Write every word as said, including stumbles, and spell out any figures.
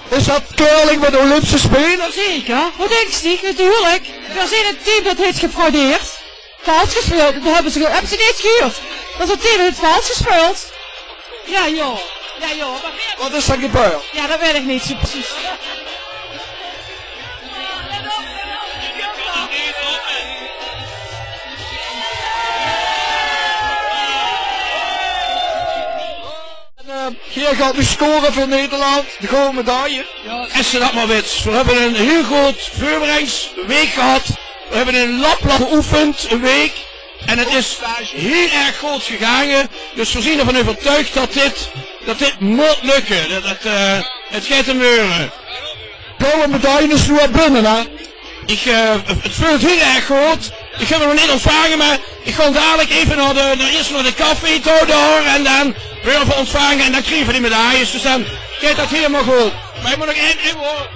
Is det curling van de Olympische Spelen? Zeker, waat dinks dich? Natuurlik. Veer zeen 't team det haet gefraudeerd. Vals gespeuld. Det höbbe ze, höbbe ze neet gehuurd? Det is 't team det haet vals gespeuld. Jao, jao. Jao, jao. Mer waat is d'r gebeurd? Jao, det weit ich neet zoe precies. En, eh, geer gaot noe score veur Nederland, de gouden medaille. Jao, es se det mer weits. Veer höbbe ein hiel good veurbereidingsweek gehad. Veer höbbe in Lapland geoefend, ein week. En 't is hiel erg good gegange. Dus veer zeen d'rvan euvertuig det dit, det dit mót lökke. Det, det, eh, 't geit 'm waere. Gouden medaille is noe al binne, hè? Ich, eh, 't veult hiel erg good. Ich höb 'm nog neet óntvange, mer ich gaon dalik effe nao de, nao, iers nao de café toe dao. En dan waere veer óntvange en dan kriege veer die medailles. Dus dan geit det hielemaol good. Mer ich mót nog ein, ein woord.